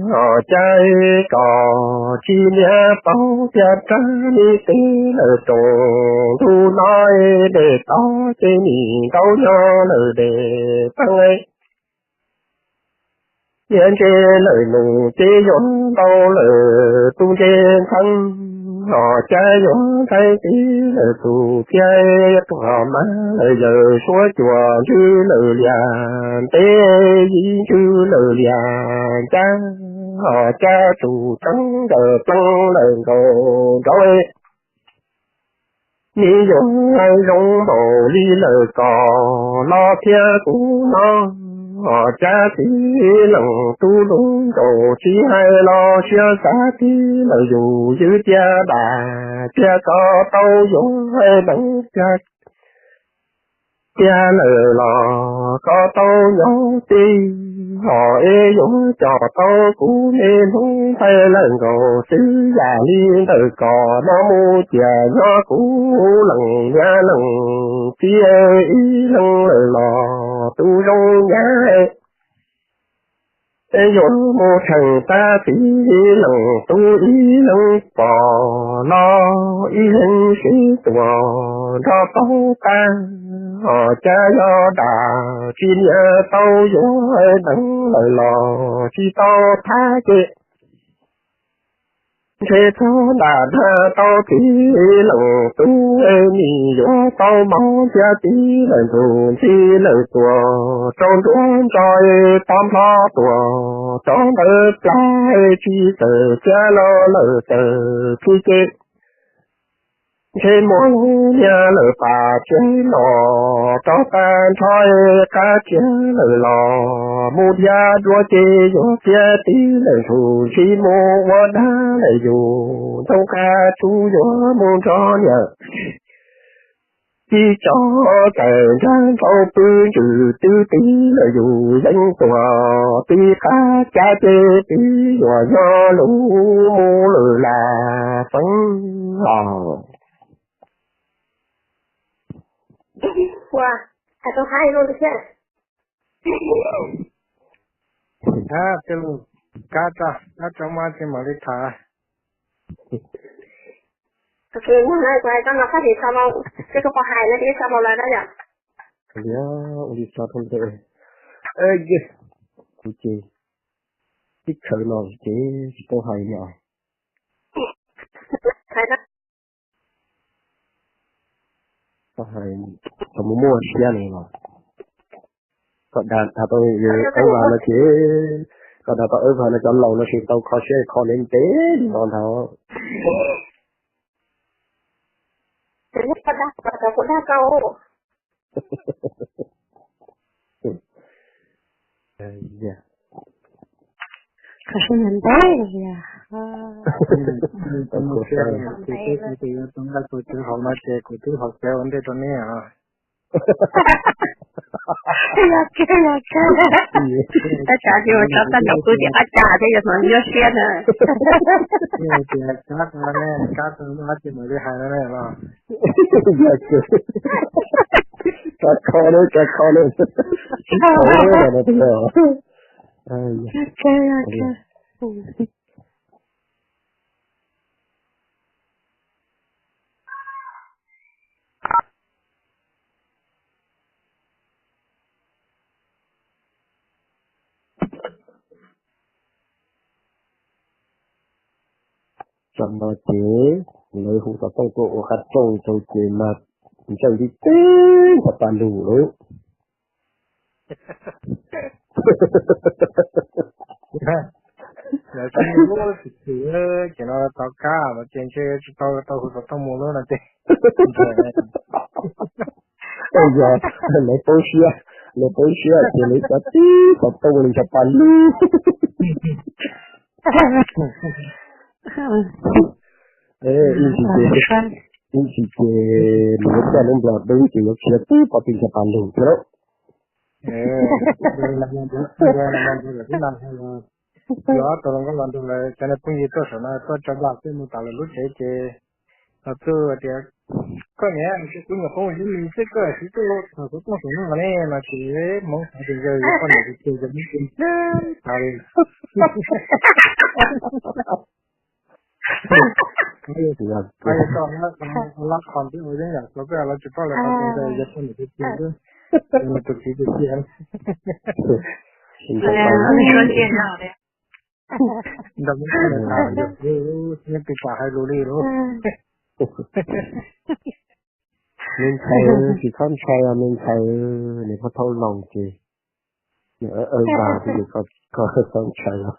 os cas koj tsis niam paub tias rab me tes lawm tsoom ntuj no dej tod ces nim ntau nyob lawm deb pheej. Niam ntse lawm nus ces yuav ntau lawm tub ntse ntxheev, os cas yuav ntxhais tib lawm tus txiaj tuag mas lawm yawg suab cuam ntswg lawm lias ntev yib ntswg lawm lias ncaj, os cas tsum tseeb ntawm pleev lawm nkaus nraug. Nim yuav hais zoo npaum li lawm koj los thiab kuv no, os cas tib leeg tub lub nkaus tsis hais los siab xav tib lawm yus ywj tiag dag tiag koj tau yuav hais deev tiag tiag lawm los koj tau nyob tib, os es yuav coj tau kuv me hnub ntxhais lawm nkaus xwb yam li ntawm koj no mus cia nyob kuv lees niam lees txiv ib leeg lawm los tus zoo nyab. Yuav mus tseem tab txiv leej tub ib leeg pom los ib leeg sib tuam nrog tau tag, ho cas yog dam tsis niam tau yuav deev lawm los tsis tau thab ces ntshe txog nram dag tau txiv leej tub, nim yuav tau mob ntxhiab txiv leej tub, ntxhi leej tuam rau nruab ntsos pov nplho tuam rau ntawd plab tsis txawm xiab los lawm txawm plig ces ntshe muaj niag lawm pas tsev los rau tag nrho qab tsev lawm los mus dhia dua ces yuav txiav tib leej tub ntsis mus ua dab lawm yus ntxoov qab tsuj yuav mus nrog niam tib tso txawm nrag nrau pw ntsws twb tib lawm yus yeej tuag tib qab cab ces tib yuav yog lub mus lawm lam feeb os. Ua, hais tau hais lus thiab. Hab, tej lus kab tso, kab tso mas ces mam li tham. Ok, mus na, kuv hais koj no koj tsis tso los, ces koj puas hais no ces tso los lawm na yom. Ua li, ua li tso rau npe. Kuv ces tib chaw no ces tsis tau hais li os. Hais na. Tau hais, tau muaj muaj siab li los. Koj dag tau awb vas no ces, koj dag tau awb vas no cov laus no ces tau kho siab kho ntev ntev li no ntag. Kho siab ntev ntev li os. Kuv twb hais tau cov hauv no ces kuv twb hais cov ua ntej rau nej os. Yog kiag, yog kiag. Tab sis ua tso tag nrho pw tim qab tsa thiab yog hnov nyuaj siab na. Tias kab ko ne, kab ko no ces mam li hais no ne los. Yog kiag. Kab kho ne, kab kho ne. Tam no ces lawv hu xov tooj tuaj ua qab rooj rau ces mas ntsawj nti teb nrog pas lug lawm. Lawv tsis lub tsis txim ces no tau kab no ces ntshe tsis tau tau hu xov tooj mus lub no ces. Yog lawv poob siab, lawv poob siab ces lawv xav tib xov tooj li nrog pas lug. Ib ntsis ces, ib ntsis ces nws yuav coj lub nplog dub ces yuav khiav tib pov tw nrog pas lug thiab lauj. Yog ob tug hluas nkauj los nrog lawv cov niag phooj ywg tuaj saum no tuaj tso vam xwb mus tom lawv lub tsev ces los txog tias, koj niam, kuv nyuam qhuav mus ib me xwb koj siv tuaj los tham xov tooj saum no ne no ces Hmoob xav tias yog poj niam tiag tiag ces Hmoob tsis xav li. Koj lab qhos ntiab ua yeeb yam xwb koj los tsis paub lawv qhov twg ntawd yog poj niam tiag tiag xwb, nws tus txiv tiag tiag. Nrog Hmoob tham yog xwb, yeej tsis pom hais lus li lauj. Me ntxhais, tsis txhob ntshai os me ntxhais, nws pheej thauj loo ces nws awb vas thiab ces koj txhob ntshai os.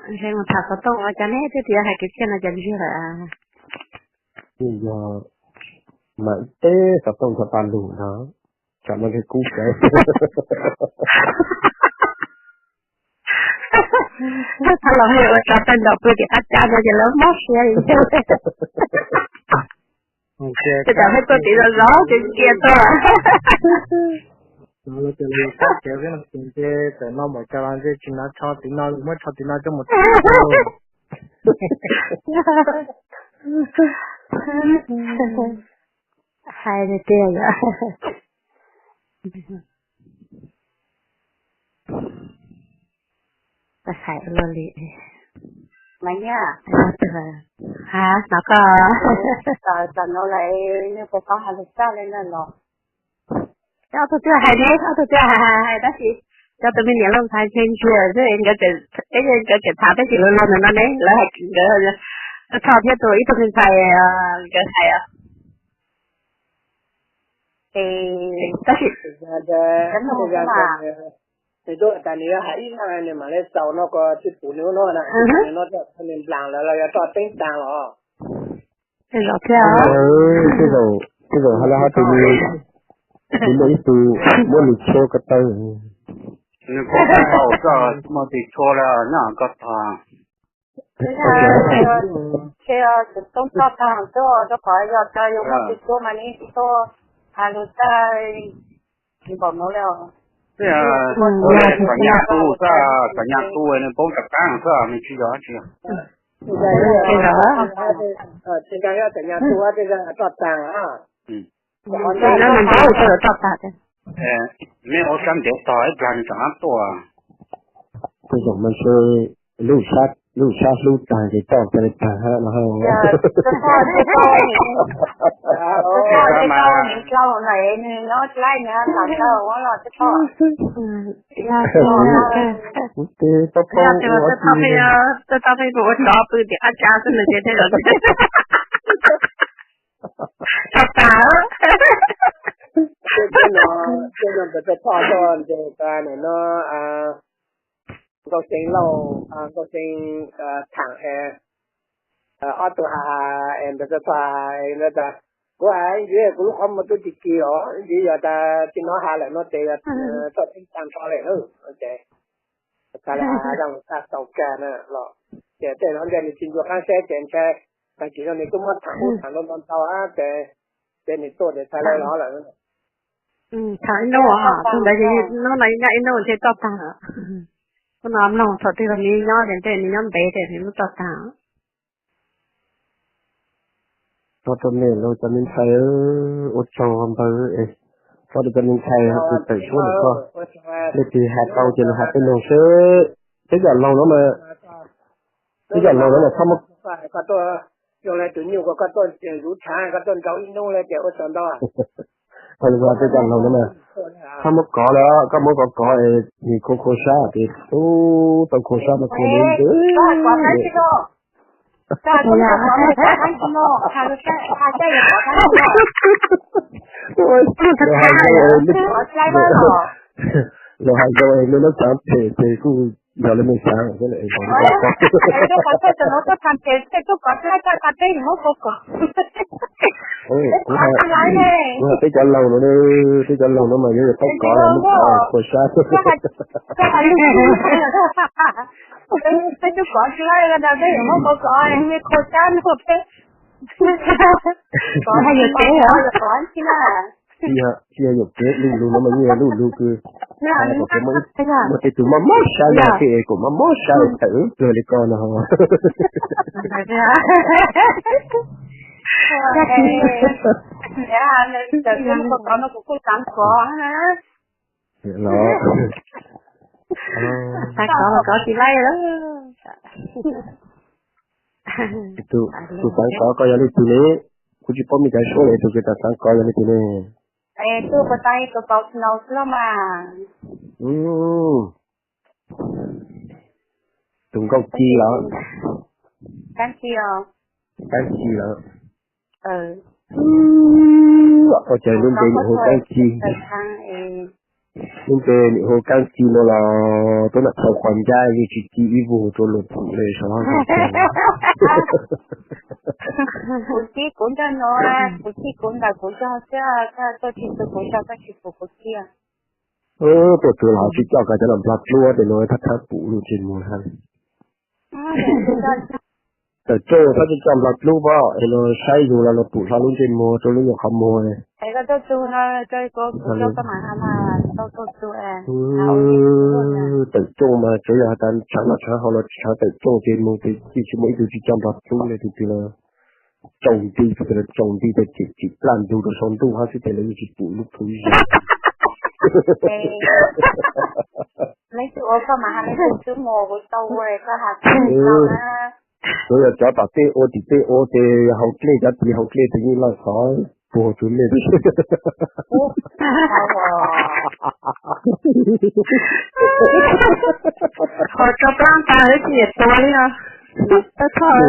Ntshe mus tham xov tooj ua cas neb twb tias hais kwv txhiaj no cas ntsiag lawm. Yeej yog mas ib teb xov tooj nrog pas lug no, tsam no ntshe kub sawv. Thaum los ua tso tag nrho pw tim qab tsa no ces lawv mob siab li. Ces tam hais tuaj tim zov zov ces cia tuaj. Txawm no npaum cas los ntshe tsis hnav tsho tim no, muab tsho tim no coj mus txhij. Hais tiag tiag yom. Hais ua luaj li. Mas nyob, ha, hnov koj. Tam no lawm, nej puas tau hais lus Thaib li na los? Ob tug twb hais ne, ob tug twb hais hais hais tab sis cov tus me niam loj ntxhais ntshe ntsia xwb, nkawd tseem, peb nkawd tseem tham peb tsis lus lus no ne, lawv hais nkawd, Thoj thiab tus ib tug me ntxhais nkawd hais. Tab sis nws tuaj tas nws yuav hais ib zaj nws mam li xaus no ko tsis pum nws no na, nws no nplaam lawm los yog roj teeb taag los. Tej zaum thiab, tej zaum, tej zaum hais lawv ho tus, tus muaj ib tug muaj nws tshuaj ko taw. Nws kuj tau txoj muaj tus tshuaj lawm nyob ko tog. Ces toob txoj taag tuaj rau qhov yog tas yus muaj tus tshuaj mas nws tuaj hais lus tas npaum no li. Kom nyaj tub, kom nyaj tub nws poob rov qaab xwb, nws tsis yog dab tsi. Tsis nkag yog kom nyaj tub tej zaum roj taag. Neb ua sab ntev tog ib plag nws rov qab tuaj. Tej zaum mas ntshe lub sab hlub taag ces coj txog li taag hab no. Tej tau peb ua tsov pw tim qab tsav xwb nws thiaj tau tas. Tej no, tej no ntawd peb thoj tau ntes tas no, Nkauj Xeeb Lauj, Nkauj Xeeb Thaam, ob tug has has es ntawd txog txog has has ntawd tas kuv has ntxiv kuv lub qhov muag tub ti kis os, ntxiv yog tas tsis hnov has lawm no ces yog txoj teeb taag nrho lawm ces tas li has has zaj txaj tau kag na los ces tej no ntshe nws tsis ntxuag qaab saib ces ntshai tag kis no nws twb muab thaam ub thaam no ntau ntau ces nws tuaj ces txhaj le los lawm. Thaam ib nub, hnub no nyob ib nub ntshe txoj taag. Hnub no mloog thaum twg los nws nyob ces ntshe nws nyob ntev ces nws lub txoj taag. Thov rau nej los cov me ntxhais, ua tsaug npawg, thov rau cov me ntxhais tus tawm suab ntawm koj, leej twg has tau ces los has peb mloog seb. Peb cov laug no mas, peb cov laug no mas txhob muab, zoo li tus nyuj ko koj tuaj zuv tshaav koj tuaj nrau ib nub li ces ua tsaug ntau. Thaum lus tej cov laug no mas txhob muab kov lawm, koj muab kov kov es nws khua khua sab ces tub tau khua sab no khua ntev ntev. Los has zoo es nej lub xaav phem ces kuj yog li nej xaav xwb. Kuv hais peb cov laug no, peb cov laug no mas yuav yog tau kov los muab kov khua sab. Tsis yog yuam kev, lub lug no mas yeej yog lub lug kws, muaj tej tug mob mob sab yog tej es kuv mob mob sab tawm kawg li ko no. Los, xaav kov los kov tsis laib. Tus xaav kov koj yog leej twg ne? Kuv tsis paub mej cov suab li, tus kws tas xaav kov yog leej twg ne? Tus Nkauj Ci los? Kaab Ci los? Ua cas lub npe nws hu Kaab Ci? Lub npe nws hu Kaab Ci no los tuab nam txhau qhov ncab yeej tsis ci ib vuag rau luag pum li sav. Kuv ci kuv ntawm no, kuv ci kuv ntawm kuv zog xwb, koj tuaj tsis tu kuv zog koj tsis pum kuv ci. Tuaj tsuav los tsis coj koj cov los nplog dlub ces no thab thab pum lub ntsej muag hab. Tawm rooj txhob tsis coj nplog dlub pab es los saib yus los los pum hlo lub ntsej muag rau lub nyuag qhov muag. Tawm rooj mas tsuav yog has tas tshaav noj tshaav haus los tshaav tawm rooj ces mus ces tsis muaj ib tug tsis coj nplog dlub li, tus twg los tsaus nti, tus twg los tsaus nti ces tsim plaj ntug rau saum ntuj hab xwb ces lawv yeej tsis pum lub plhu zog. Ua koj mas hais li tus xwb mus kuv tau ua koj hais tau na. Kuv yog cov tom tej ua tim tej ua ces haus dlej, cov tim haus dlej ces yeej laj xov puag tus lej. Qhov tso plab tas tsis tuag li os. Tau thoj.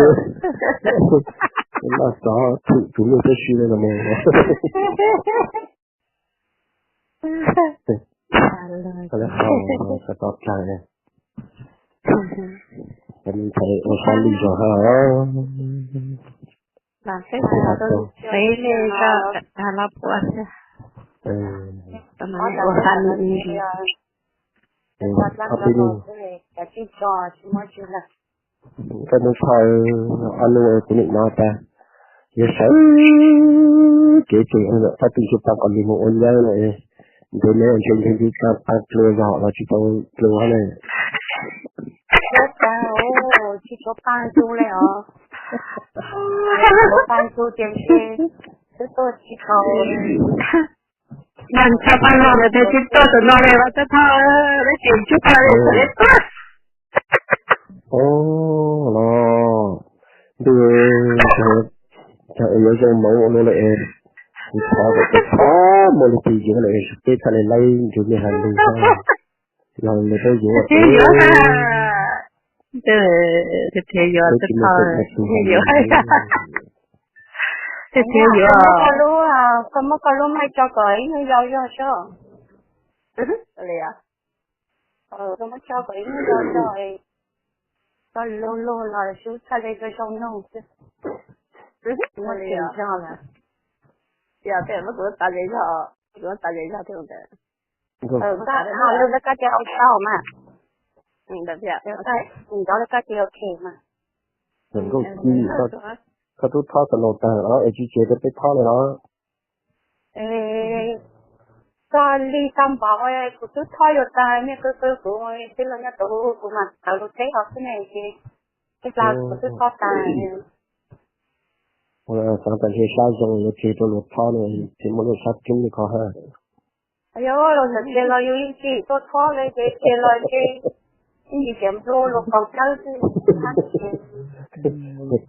Laj xov thum tus lej peb si no mus. Ntxhais ua sab lij zog hab. Peb li ua sab lij. Koj mus thaij ob nub kuv nim no tas, yog sawv kev ces txhob tu ntsuj plig qos lwg mus ua nyab no, ntev neb ntshe ntshe ntshe tau plua zog los tsis tau plua na. Tsis tau pab ntsuj li os. Tsis tau pab ntsuj ces ntshe twb tuaj tsis tau. Mas tsis tau pab no lawm ces tsis tuaj tam no li los tau thov, peb tsis tau li. Os los, ntuj, cov es yuav zoo moov ua luaj li es, kuv thov kom txhob muaj leej twg yuav lawm es peb txhaj li laib ntsws mej hais lus, yog lawv peb yuav, peb tsis muaj teem tus hais lus. Koj muab koj lub mic tso kom ib nyuag yau zog seb. Koj muab tso kom ib nyuag yau zog, koj luag luag los sub txhaj li koj zoo nug xwb. Muaj teem zog lawm. Yog tej muab kuv lub tav zog, kuv lub tav zog thiab ntawd. Koj hais lus rau koj ces ua tau mas. Ntawd thiab, nrov rau koj ces ok mas. Nkauj Ci, koj twb thob snow tag los es tsis tseg rau peb thob li los? Koj li tau npaum kuv twb thob yuav tag, niaj kawg kawg kuv tij laug nyob tau kuv mas tawv lus teb hov xwb ne ces, tij laug kuv twb thob tag. Xav tas ntshe sab zoo yuav tseg rau luag thob no, tsis muaj lub sab coob li ko hab. Yog los txawm tseg los yus yeej tsis tuaj thob li ces tseg los ces yeej tsis tias nplua luag qaug dawb xwb.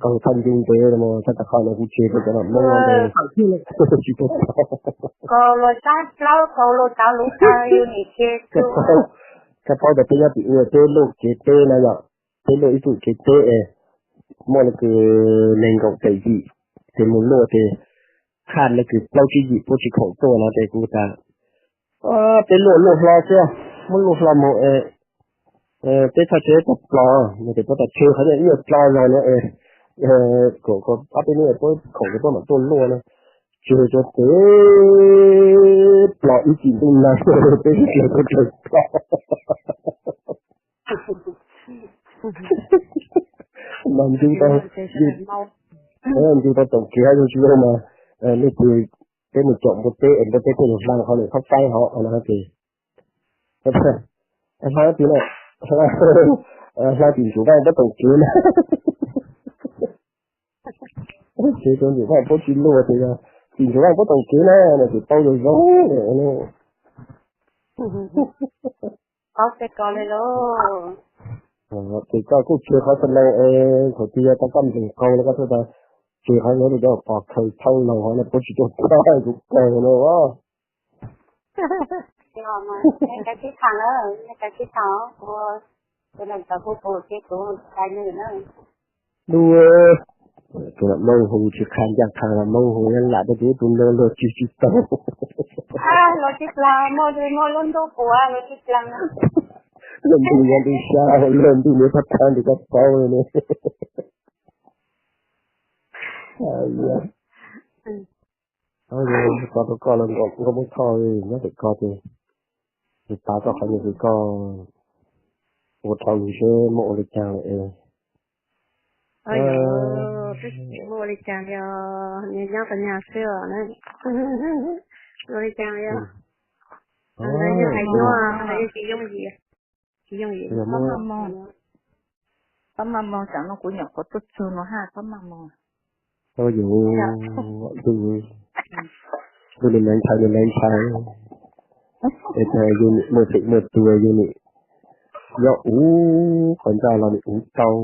Qaug thaj ncu ntev los txhaj tas qhov no kuv tseg rau cov no Hmoob tsis tuaj thob. Qaug luag sab plaub qaug luag tawv lus tag yus nim tseg. Koj paub tas peb nyob tim ub peb luaj kev teb na yom, peb luaj ib txoj kev teb es muaj leej twg nees nkaum tawm yim ces mus luaj ces khaj leej twg plaub tsib yim puab tsis khoom tuaj no ces kuv tas peb luaj luaj hlo xwb, muab luaj hlo mus es peb txhaj tseg tau plos no ces puab tas tseg qhov no ib nyuag plos zog no es kom ob peb hnub puab khoom ces puab mam tuaj luaj no. Tseg rau peb plos ib txhis ntuj nag peb tsis tseg tau plos. Mas ncu tau, ncu tau toom kev hab zoo tsis zoo mas leej twg peb mus caum npua teb es npua teb peb mus hla qhov nim qhov faib hov no ces hla tim no, hla tim Ntsuj Vaj puab toom kev na. Tseg rau Ntsuj Vaj puab tsis luaj ces yog tim Ntsuj Vaj puab toom kev na no ces paub zoo zoo. Ces koj kuj tseg qhov snow es thaum twg yog tau koj nplees qaug no koj thiaj tas tseg qhov no rau cov pom khaws thauj laug hov no puab tsis tuaj thob kuv kawg no. Dua, tus Hmoob hu tsis qha ncaj qha los Hmoob hu lam lam rau tus ub tus no luag tswv tsis tau. Luag tsis plam, muaj muaj lub ntuj puas luag tsis plam. Luag ntuj nyob ntuj sab, luag ntuj nyob thab thab ntuj koj paub li ne. Tso rau koj los nkauj Hmoob Thoj, nyob pem koj ces, ces tas koj qhov no ces koj ua dhau lus seb muab ua li cas lawm es. Muab ua li cas li os, nyob nyob qhov nyuag xwb os na. Ua li cas li os. Yog hais nyuaj, yog tsis yooj yim, tsis yooj yim. Pab maj moog tsam no kuv nyuam qhuav tuaj txug no hab, pab maj moog. Yus, ntuj, ntuj nws neev ntshai, nws neev ntshai. Es tas yus nim muaj phem muaj tuag yus nim Yog uv qhov ncauj los nws uv tau.